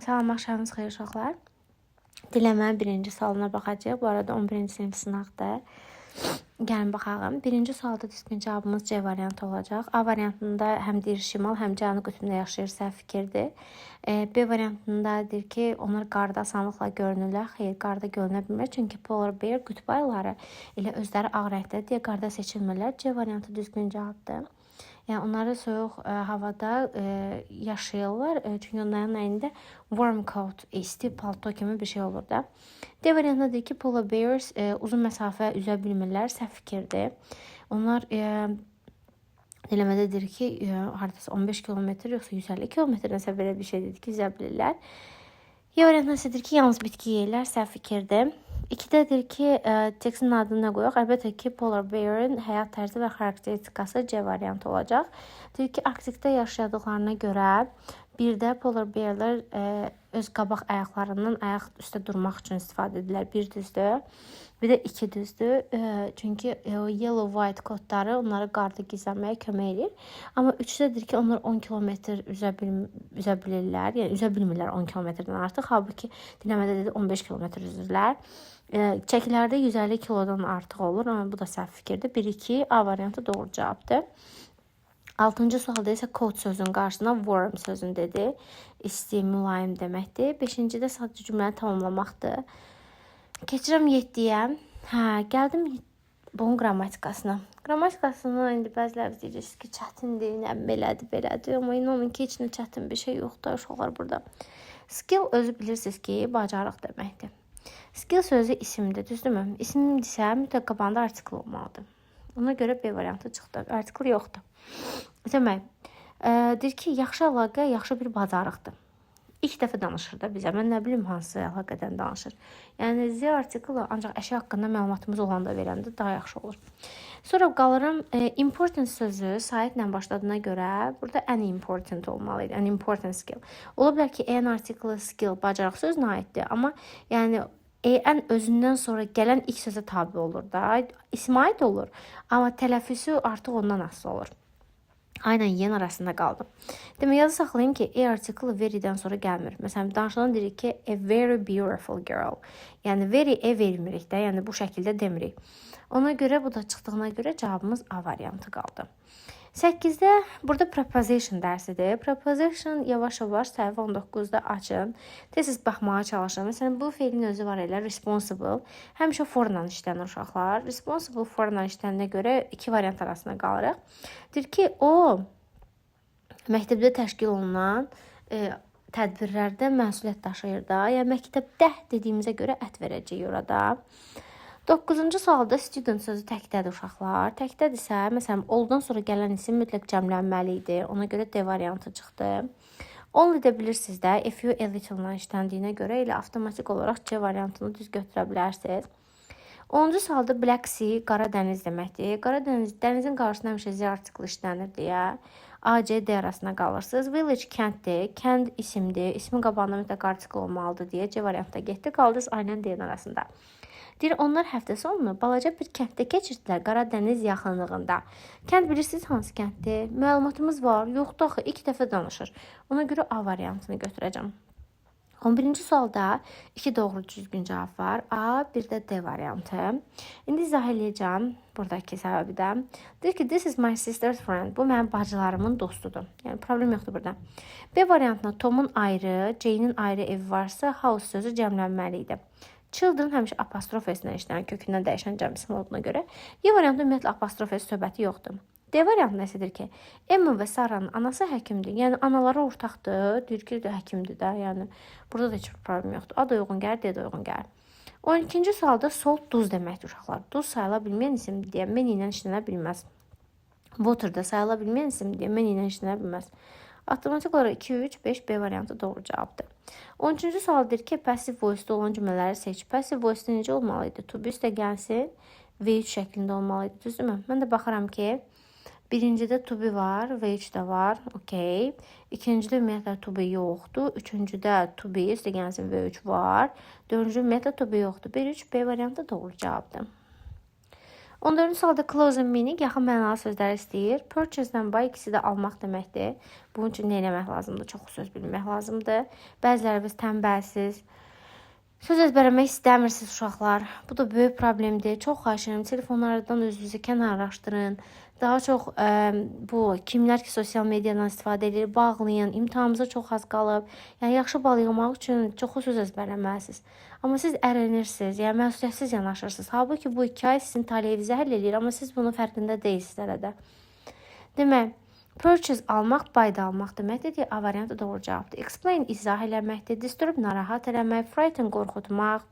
Salam, axşamınız xeyir uşaqlar. Diləmənin birinci sualına baxacağıq. Bu arada 11-ci sinif sınaqdır. Gəlin baxalım. Birinci sualda düzgün cavabımız C variantı olacaq. A variantında həm deyir şimal, həm cənub qütbündə yaşayır, səhv fikirdir. B variantında deyir ki, onlar qarda asanlıqla görünürlər. Xeyr, qarda görünə bilmir. Çünki polar bear, qütb ayıları elə özləri ağ rəngdə deyə qarda seçilmirlər. C variantı düzgün cavabdır. Yəni onları soyuq havada yaşayırlar. Çünki onların əynində warm coat, isti palto kimi bir şey olur da. D variantında deyir ki, polar bears uzun məsafə üzə bilmirlər. Səhv fikirdir. Onlar dinləmədə deyir ki, hardasa 15 kilometr yoxsa 150 kilometr nəsə belə bir şey dedi ki, üzə bilirlər. Y variantında isə deyir ki, yalnız bitki yeyirlər. Səhv fikirdir. 2-də deyir ki, tekstin adını nə qoyaq? Əlbəttə ki, polar bear-in həyat tərzi və xarakteristikası C variantı olacaq. Deyir ki, Arktikdə yaşadıqlarına görə bir də polar bearlər öz qabaq ayaqlarından ayaq üstə durmaq üçün istifadə edirlər. Bir düzdür. Bir də iki düzdür. Çünki o yellow white coatları onları qarda gizlənməyə kömək edir. Amma üçdə deyir ki, onlar 10 kilometr üzə bilirlər. Yəni üzə bilmirlər 10 kilometrdən artıq. Halbuki dinləmədə dedi 15 kilometr üzürlər. Çəkilərdə 150 kilodan artıq olur, amma bu da səhv fikirdir. 1-2 A variantı doğru cavabdır. Altıncı sualda isə coat sözünün qarşısına warm sözünü dedi. İsti, mülayim deməkdir. Beşincidə sadəcə cümləni tamamlamaqdır. Keçirəm 7-yə. Hə, gəldim bunun qrammatikasına. Qrammatikasını indi bəziləriniz deyəcəksiniz ki, çətindir, nə belədir, belədir. Amma inanın ki, heç nə çətin bir şey yoxdur uşaqlar burada. Skill özü bilirsiniz ki, bacarıq deməkdir. Skill sözü isimdir, düzdürmü? İsimdirsə mütləq qabağında artikel olmalıdır. Ona görə B variantı çıxdı. Artikel yoxdur. Demək, deyir ki, yaxşı əlaqə yaxşı bir bacarıqdır. İlk dəfə danışır da bizə. Mən nə bilim hansı əlaqədən danışır. Yəni the artiklı ancaq əşya haqqında məlumatımız olanda verəndə daha yaxşı olur. Sonra qalıram important sözü saitlə başladığına görə burada an important olmalı idi. An important skill. Ola bilər ki, an artiklı skill bacarıq sözünə aiddir, amma yəni an özündən sonra gələn ilk sözə tabe olur da. İsmə aid olur, amma tələffüzü artıq ondan asılı olur. A ilə Y arasında qaldım. Demək, yada saxlayın ki, a artiklı very-dən sonra gəlmir. Məsələn, danışılan deyirik ki, a very beautiful girl. Yəni very e vermirik də, yəni bu şəkildə demirik. Ona görə bu da çıxdığına görə cavabımız A variantı qaldı. 8-də burada preposition dərsidir. Preposition yavaş-yavaş səhifə 19-da açın. Tez-tez baxmağa çalışın. Məsələn, bu feilin özü var elə responsible. Həmişə for-la işlənir uşaqlar. Responsible for-la işlənənə görə iki variant arasında qalırıq. Deyir ki, o məktəbdə təşkil olunan tədbirlərdə məsuliyyət daşıyır da. Yəni məktəbdə dediyimizə görə at verəcəyik orada. 9-cu sualda student sözü təkdədir uşaqlar. Təkdədirsə, məsələn, all-dan sonra gələn isim mütləq cəmlənməli idi. Ona görə D variantı çıxdı. Only də bilirsiniz də, a few, a little-la işləndiyinə görə elə avtomatik olaraq C variantını düz götürə bilərsiniz. 10-cu sualda Black Sea Qara dəniz deməkdir. Qara dəniz, dənizin qarşısına həmişə the artiklı işlənir deyə A, C, D arasında qalırsınız. Village kənddir. Kənd isimdir. İsmin qabağında mütləq artikl olmalıdır deyə C variantda getdi. Qaldınız A ilə D arasında. Deyir, onlar həftə sonunu balaca bir kənddə keçirdilər Qara dəniz yaxınlığında. Kənd bilirsiniz hansı kənddir? Məlumatımız var. Yoxdur axı, ilk dəfə danışır. Ona görə A variantını götürəcəm. 11-ci sualda iki doğru düzgün cavab var. A, bir də D variantı. İndi izah eləyəcəm buradakı səbəbi də. Deyir ki, this is my sister's friend. Bu mənim bacılarımın dostudur. Yəni problem yoxdur burada. B variantında Tomun ayrı, Jane'in ayrı evi varsa house sözü cəmlənməli idi. Children həmişə apostrof s-lə işlənən kökündən dəyişən cəm isim olduğuna görə Y variantında ümumiyyətlə apostrof s söhbəti yoxdur. D variantında isə deyir ki, Emma və Saranın anası həkimdir. Yəni anaları ortaqdır. Deyir ki, həkimdir də. Yəni burada da heç bir problem yoxdur. A da uyğun gəlir, D də uyğun gəlir. 12-ci sualda salt duz deməkdir uşaqlar. Duz sayıla bilməyən isim deyə many ilə işlənə bilməz. Water da sayıla bilməyən isim deyə many ilə işlənə bilməz. Avtomatik olaraq 2, 3, 5 B variantı doğru cavabdır. 13-cü sual deyir ki, passive voice-da olan cümlələri seç. Passive voice-da necə olmalı idi? To be üstə gəlsin, V3 şəklində olmalı idi, düzdürmü? Mən də baxıram ki, birincidə to be var, V3 də var, okey. İkincidə ümumiyyətlə to be yoxdur. Üçüncüdə to be üstə gəlsin V3 var. Dördüncü ümumiyyətlə to be yoxdur. 1, 3 B variantı doğru cavabdır. 14-cü sualda close in meaning, yaxın mənalı sözləri istəyir. Purchase-lə buy ikisi də almaq deməkdir. Bunun üçün nə etmək lazımdır? Çox söz bilmək lazımdır. Bəziləriniz tənbəlsiz. Söz əzbərləmək istəmirsiniz, uşaqlar. Bu da böyük problemdir. Çox xahiş edirəm, telefonlardan özünüzü kənarlaşdırın. Daha çox bu kimlər ki sosial mediadan istifadə edir, bağlayın. İmtahanımıza çox az qalıb. Yəni yaxşı bal yığmaq üçün çoxu söz əzbərləməlisiniz. Amma siz ərinirsiniz, yəni məsuliyyətsiz yanaşırsınız. Halbuki bu 2 ay sizin taleyinizi həll eləyir, amma siz bunun fərqində deyilsiniz hələ də. Demək, purchase almaq, buy da almaq deməkdir. A variantı doğru cavabdır. Explain izah eləməkdir. Disturb narahat eləmək, frighten qorxutmaq.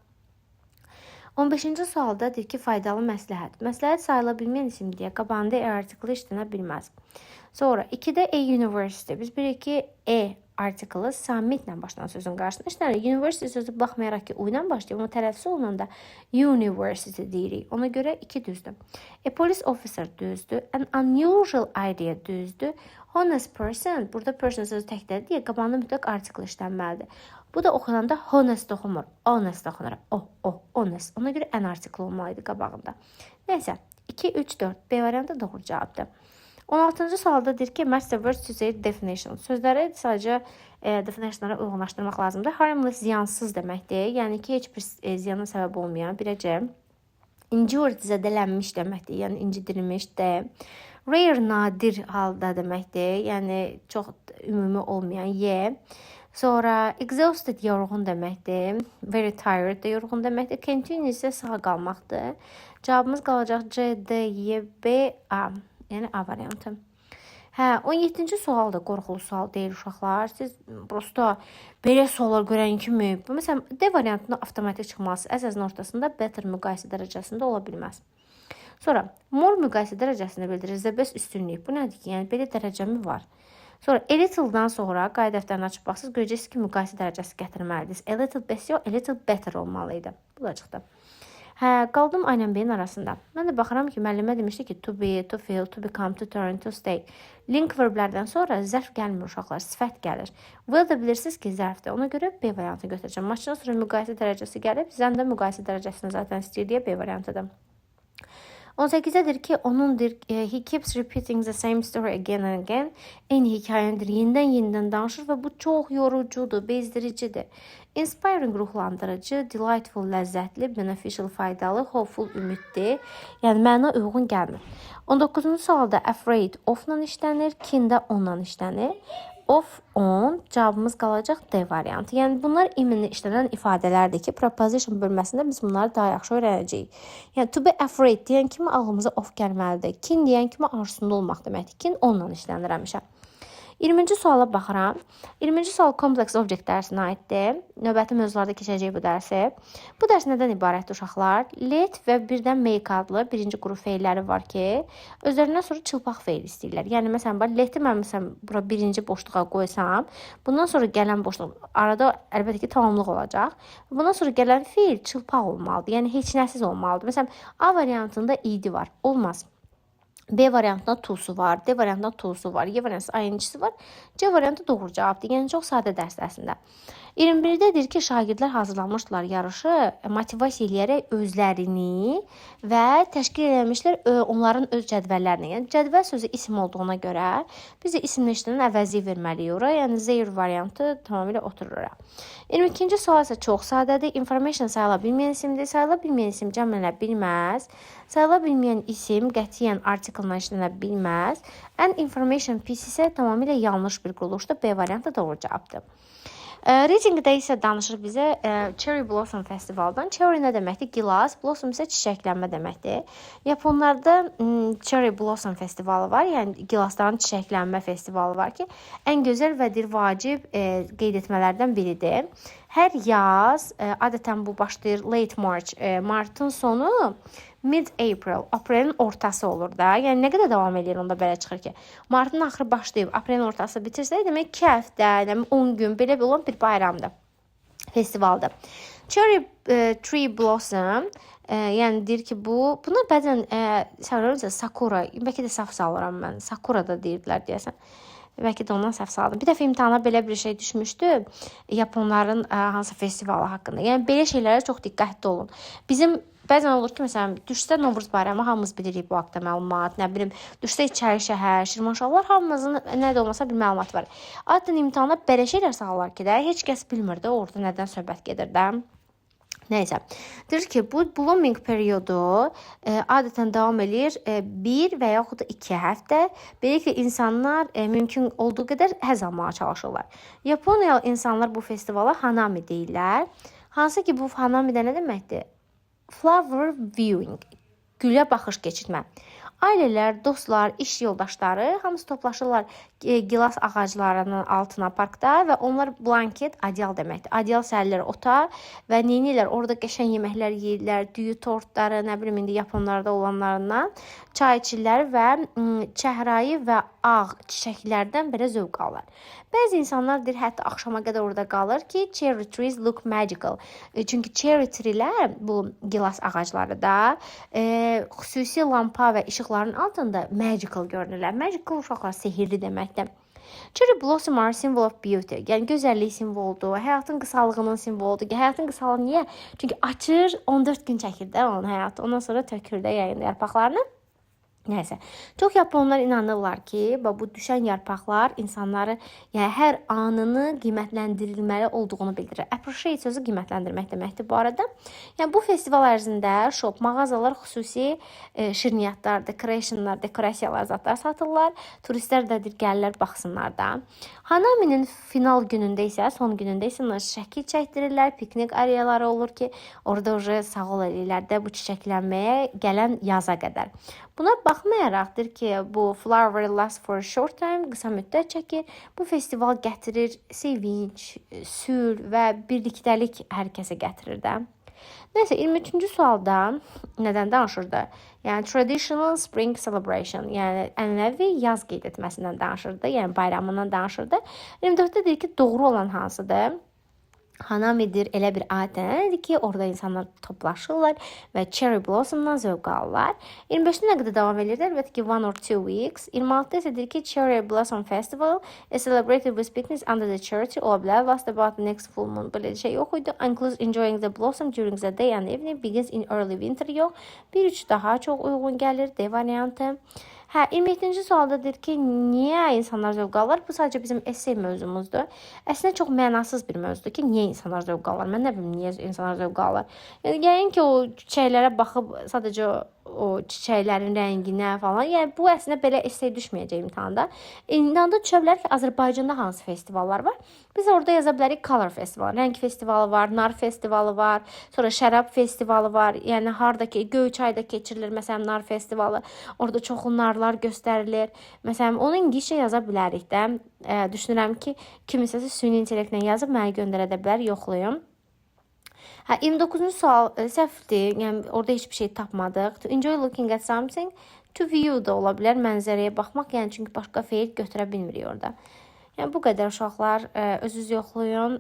15-ci sualda deyir ki, faydalı məsləhət. Məsləhət sayıla bilməyən isim deyə qabağında a artiklı işlənə bilməz. Sonra 2-də a university. Biz bilirik ki, a artiklı samitlə başlanan sözün qarşısında işlənir. University sözü baxmayaraq ki, u ilə başlayır, amma tələffüz olunanda university deyirik. Ona görə 2 düzdür. A police officer düzdür. An unusual idea düzdür. Honest person, burada person sözü təkdədir deyə qabağında mütləq artikl işlənməlidir. Bu da oxunanda honest oxumur, honest oxunur. O, honest. Ona görə an artikl olmalıydı qabağında. Nəysə, 2, 3, 4. B variantı doğru cavabdır. 16-cı sualda deyir ki, match the words to their definition. Sözləri sadəcə definitionlara uyğunlaşdırmaq lazımdır. Harmless ziyansız deməkdir. Yəni ki, heç bir ziyana səbəb olmayan, birəcə. Injured zədələnmiş deməkdir. Yəni incidirilmiş də. Rare nadir halda deməkdir. Yəni çox ümumi olmayan Y. Sonra exhausted yorğun deməkdir. Very tired də yorğun deməkdir. Continue isə sağ qalmaqdır. Cavabımız qalacaq C, D, Y, B, A. Yəni A variantı. Hə, 17-ci sual da qorxulu sual deyil, uşaqlar. Siz prosta belə suallar görən kimi, bu məsələn D variantında avtomatik çıxması əzəzin ortasında better müqayisə dərəcəsində ola bilməz. Sonra more müqayisə dərəcəsində bildirir. The best üstünlük. Bu nədir ki? Yəni belə dərəcəmi var? Sonra a little'dan sonra qayda dəftərini açıb baxsınız, görəcəksiniz ki, müqayisə dərəcəsi gətirməlidir. A little best yox, a little better olmalı idi. Bu da çıxdı. Hə, qaldım A ilə B-nin arasında. Mən də baxıram ki, müəllimə demişdi ki, to be, to feel, to become, to turn, to stay. Link verblərdən sonra zərf gəlmir, uşaqlar, sifət gəlir. Will də bilirsiniz ki, zərfdir. Ona görə B variantını götürəcəm. Muchdan sonra müqayisə dərəcəsi gəlib, than də müqayisə dərəcəsini zaten istəyir deyə B variantıdır. 18-dədir ki, onundur, he keeps repeating the same story again and again. Eyni hekayənidir, yenidən-yenidən danışır və bu çox yorucudur, bezdiricidir. Inspiring ruhlandırıcı, delightful ləzzətli, beneficial faydalı, hopeful ümidli. Yəni məna uyğun gəlmir. 19-cu sualda afraid of-la işlənir, keen də on-la işlənir. Of, on, cavabımız qalacaq D variantı. Yəni bunlar iminli işlənən ifadələrdir ki, preposition bölməsində biz bunları daha yaxşı öyrənəcəyik. Yəni to be afraid deyən kimi ağlımıza of gəlməlidir. Keen deyən kimi arzusunda olmaq deməkdir. Keen onunla işlənir həmişə. 20-ci suala baxıram. 20-ci sual complex object dərsinə aiddir. Növbəti mövzularda keçəcəyik bu dərsi. Bu dərs nədən ibarətdir, uşaqlar? Let və birdən make adlı birinci qrup feilləri var ki, özlərindən sonra çılpaq feil istəyirlər. Yəni məsələn, bax, let-i mən məsələn bura birinci boşluğa qoysam, bundan sonra gələn boşluq arada əlbəttə ki, tamamlıq olacaq. Bundan sonra gələn feil çılpaq olmalıdır. Yəni heç nəsiz olmalıdır. Məsələn, A variantında ed var. Olmaz. B variantında to-su var, D variantında to-su var, Y variantında ing-si var. C variantı doğru cavabdır. Yəni çox sadə dərs əslində. 21-də deyir ki, şagirdlər hazırlamışdılar yarışı motivasiya eləyərək özlərini və təşkil eləmişlər onların öz cədvəllərini. Yəni cədvəl sözü isim olduğuna görə biz də isimləşdirən əvəzi verməliyik ora. Yəni their variantı tamamilə oturur ora. 22-ci sual isə çox sadədir. Information sayıla bilməyən isimdir. Sayıla bilməyən isim cəmlənə bilməz. Sayıla bilməyən isim qətiyyən article işlənə bilməz. An information piece isə tamamilə yanlış bir quruluşdur. B variantı doğru cavabdır. Readingdə isə danışır bizə Cherry Blossom festivaldan. Cherry nə deməkdir? Gilas, blossom isə çiçəklənmə deməkdir. Yaponlarda Cherry Blossom festivalı var. Yəni gilasların çiçəklənmə festivalı var ki, ən gözəl və dir vacib qeyd etmələrdən biridir. Hər yaz adətən bu başlayır late March, martın sonu, mid April, aprelin ortası olur da. Yəni nə qədər davam eləyir onda belə çıxır ki, martın axırı başlayıb aprelin ortası bitirsə, demək 2 həftə, yəni 10 gün belə bir olan bir bayramdır. Festivaldır. Cherry tree blossom, yəni deyir ki, bu buna bəzən sən görürsən sakura, bəlkə də səhv salıram mən. Sakura da deyirdilər deyəsən. Bəlkə də ondan səhv saldım. Bir dəfə imtahana belə bir şey düşmüşdü. Yaponların hansısa festivalı haqqında. Yəni belə şeylərə çox diqqətli olun. Bizim Bəzən olur ki, məsələn, düşsə Novruz bayramı, hamımız bilirik bu haqda məlumat, nə bilim, düşsə İçərişəhər, Şirvanşahlar, hamımızın nə də olmasa bir məlumatı var. Adətən imtahana belə şeylər salırlar ki də, heç kəs bilmir də orada nədən söhbət gedir də. Nəysə. Deyir ki, bu blooming periodu adətən davam eləyir 1 və yaxud da 2 həftə. Beləliklə insanlar mümkün olduğu qədər həzz almağa çalışırlar. Yaponiyalı insanlar bu festivala Hanami deyirlər. Hansı ki, bu Hanami də nə deməkdir? Flower viewing, gülə baxış keçirmə. Ailələr, dostlar, iş yoldaşları hamısı toplaşırlar gilas ağaclarının altına parkda və onlar blanket, adyal deməkdir. Adyal sərirlər ota və neynirlər? Orada qəşəng yeməklər yeyirlər, düyü tortları, nə bilim indi yaponlarda olanlarından çay içirlər və çəhrayı və ağ çiçəklərdən belə zövq alırlar. Bəzi insanlar deyir, hətta axşama qədər orada qalır ki, cherry trees look magical. Çünki cherry treelər, bu gilas ağacları da xüsusi lampa və işıqların altında magical görünürlər. Magical, uşaqlar, sehirli deməkdir. Cherry blossom are symbol of beauty. Yəni gözəllik simvoludur, həyatın qısalığının simvoludur. Həyatın qısalığı niyə? Çünki açır, 14 gün çəkir də onun həyatı. Ondan sonra tökür də yayın yarpaqlarını. Nəysə, çox yaponlar inanırlar ki, bu düşən yarpaqlar insanları, yəni hər anını qiymətləndirilməli olduğunu bildirir. Appreciate sözü qiymətləndirmək deməkdir bu arada. Yəni bu festival ərzində shop, mağazalar xüsusi şirniyyatlar, decorationlar, dekorasiyalar, zətlər satırlar. Turistlər də deyir, gəlirlər baxsınlar da. Hanaminin final günündə isə, son günündə isə onlar şəkil çəkdirirlər, piknik areaları olur ki, orada уже sağ ol eləyirlər də bu çiçəklənməyə gələn yaza qədər. Buna baxmayaraqdır ki, bu flower last for a short time, qısa müddət çəkir. Bu festival gətirir sevinç, sülh və birlikdəlik hər kəsə gətirir də. Nəysə, 23-cü sualda nədən danışırdı? Yəni traditional spring celebration, yəni ənənəvi yaz qeyd etməsindən danışırdı, yəni bayramından danışırdı. 24-də deyir ki, doğru olan hansıdır? Hanamidir elə bir adətənədir ki, orada insanlar toplaşırlar və cherry blossomdan zövq alırlar. 25-də nə qədər davam edir? Əlbəttə ki, 1 or 2 weeks. 26-da isə deyir ki, Cherry Blossom Festival is celebrated with picnics under the cherry tree. Ola bilər. Last about the next full moon. Belə şey yox idi. Includes enjoying the blossom during the day and evening. Begins in early winter, yox. 1-3 daha çox uyğun gəlir. D variantı. Hə, 27-ci sualda deyir ki, niyə insanlar zövq alır? Bu sadəcə bizim essay mövzumuzdur. Əslində çox mənasız bir mövzudur ki, niyə insanlar zövq alır? Mən nə bilim niyə insanlar zövq alır? Yəni yəqin ki, o çiçəklərə baxıb sadəcə o çiçəklərin rənginə falan. Yəni bu əslində belə essay düşməyəcək imtahanda. İmtahanda düşə bilər ki, Azərbaycanda hansı festivallar var? Biz orada yaza bilərik Color Festival, rəng festivalı var, nar festivalı var, sonra şərab festivalı var. Yəni harda ki, Göyçayda keçirilir məsələn nar festivalı. Orada çoxlu narlar göstərilir. Məsələn, onu ingiliscə yaza bilərik də. Düşünürəm ki, kiminsə süni intellektlə yazıb mənə göndərə də bilər, yoxlayım. Hə, 29-cu sual səhvdir. Yəni orada heç bir şey tapmadıq. To enjoy looking at something, to view da ola bilər, mənzərəyə baxmaq. Yəni çünki başqa feil götürə bilmirik orada. Yəni bu qədər, uşaqlar, özünüz yoxlayın.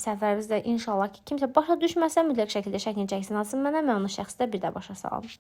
Səhvlərinizi də inşallah ki, kimsə başa düşməsə mütləq şəkildə şəklini çəksin, atsın mənə, mən onu şəxsdə bir də başa salım.